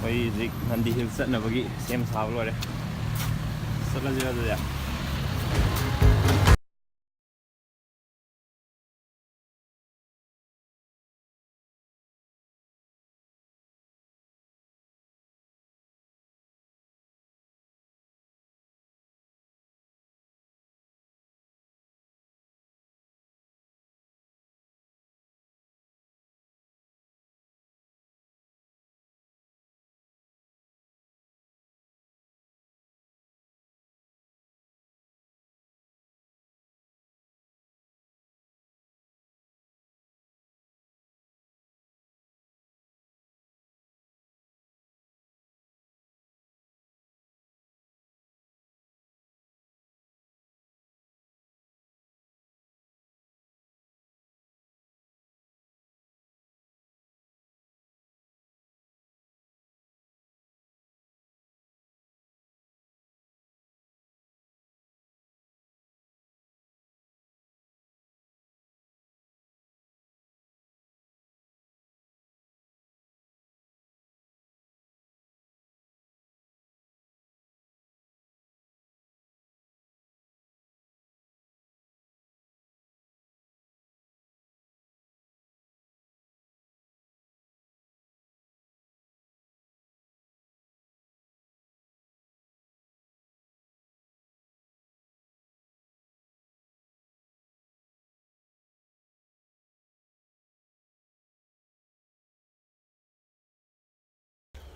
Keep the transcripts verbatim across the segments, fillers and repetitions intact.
ꯑꯩꯈꯣꯏ ꯍꯧꯖꯤꯛ ꯅꯟꯗꯤ ꯍꯤꯜꯁ ꯆꯠꯅꯕꯒꯤ ꯁꯦꯝ ꯁꯥꯕ ꯂꯣꯏꯔꯦ꯫ ꯆꯠꯂꯁꯤꯔ ꯑꯗꯨꯗꯤ?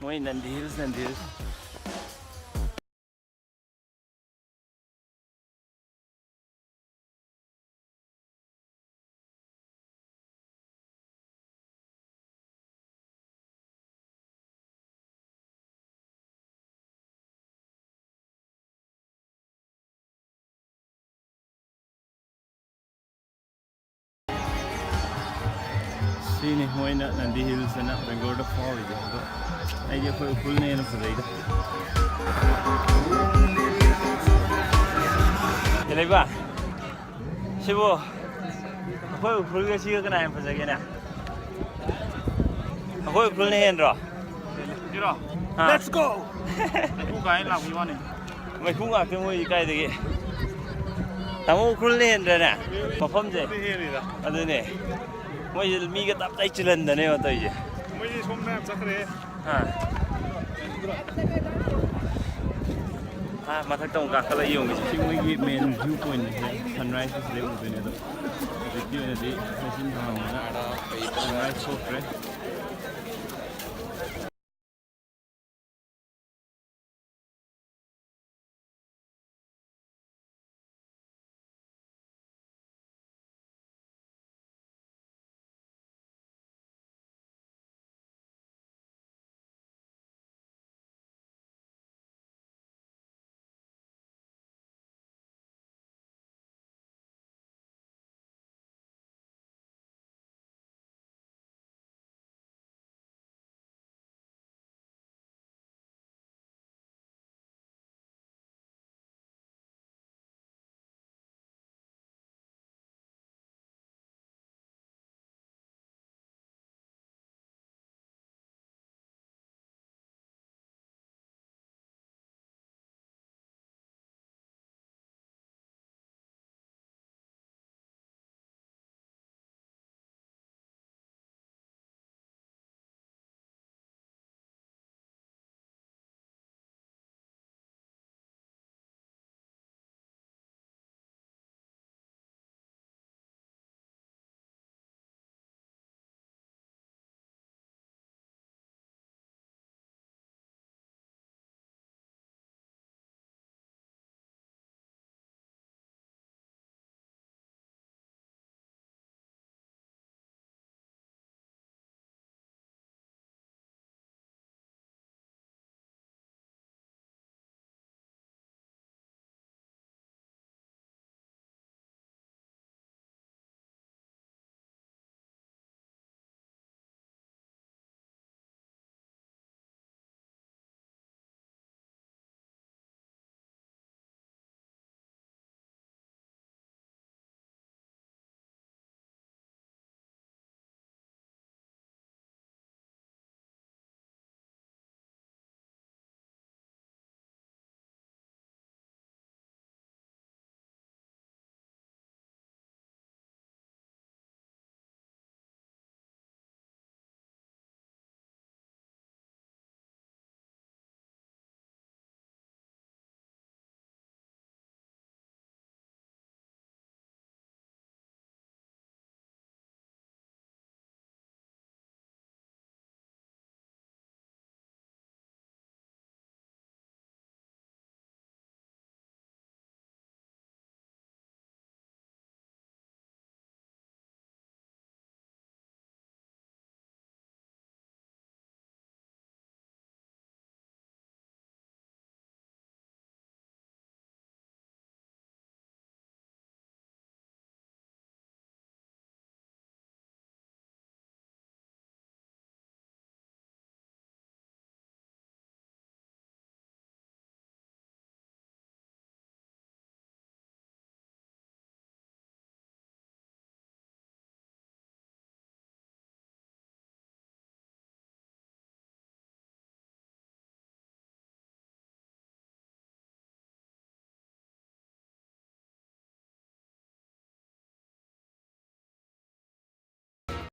ꯃꯣꯏ ꯅꯟꯗꯤ ꯍꯤꯜꯁ, ꯅꯟꯗꯤ ꯍꯤꯜꯁ꯫ ꯁꯤꯅꯤ ꯃꯣꯏꯅ ꯅꯟꯗꯤ ꯍꯤꯜꯁ ꯑꯅ ꯕꯦꯡꯒ꯭ꯂꯣꯔꯗ ꯐꯥꯎꯔꯤꯁꯦ꯫ ꯑꯗꯣ ꯑꯩꯗꯤ ꯑꯩꯈꯣꯏ ꯎꯈ꯭ꯔꯨꯜꯅ ꯍꯦꯟꯅ ꯐꯖꯩꯗ꯫ ꯀꯩ ꯂꯩꯕ? ꯁꯤꯕꯨ ꯑꯩꯈꯣꯏ ꯎꯈ꯭ꯔꯨꯜꯒ ꯁꯤꯒ ꯀꯅꯥ ꯍꯦꯟꯅ ꯐꯖꯒꯦꯅꯦ? ꯑꯩꯈꯣꯏ ꯎꯈ꯭ꯔꯨꯜꯅ ꯍꯦꯟꯗ꯭ꯔꯣ? ꯍꯥ? Let's go! ꯃꯩꯈꯨ ꯀꯥꯏ ꯂꯥꯛꯄꯒꯤ ꯋꯥꯅꯤ꯫ ꯃꯩꯈꯨ ꯉꯥꯛꯇ ꯃꯣꯏꯗꯤ ꯀꯥꯏꯗꯒꯤ꯫ ꯇꯥꯃꯣ ꯎꯈ꯭ꯔꯨꯜꯅ ꯍꯦꯟꯗ꯭ꯔꯅꯦ? ꯃꯐꯝꯁꯦ꯫ ꯎꯈ꯭ꯔꯨꯜꯅ ꯍꯦꯜꯂꯤꯗ꯫ ꯑꯗꯨꯅꯦ꯫ ꯃꯣꯏꯁꯦ ꯃꯤꯒ ꯇꯞ ꯇꯥꯏ ꯆꯤꯜꯍꯟꯗꯅꯦꯕ ꯇꯧꯔꯤꯁꯦ꯫ ꯃꯣꯏꯗꯤ ꯁꯣꯝꯗ ꯌꯥꯝ ꯆꯠꯈ꯭ꯔꯦ꯫ ꯍꯥ꯫ ꯑꯥ, ꯃꯊꯛꯇ ꯑꯃꯨꯛ ꯀꯥꯈꯠꯂꯒ ꯌꯦꯡꯉꯤꯁꯦ꯫ ꯁꯤ ꯃꯣꯏꯒꯤ main view pointꯁꯦ, sunrise ꯁꯤꯗꯩ ꯎꯗꯣꯏꯅꯦ ꯑꯗꯣ꯫ ꯍꯧꯖꯤꯛꯀꯤ ꯑꯣꯏꯅꯗꯤ ꯂꯩꯆꯤꯜ ꯊꯥꯡꯃꯟꯗꯅ sunrise ꯊꯣꯛꯇ꯭ꯔꯦ꯫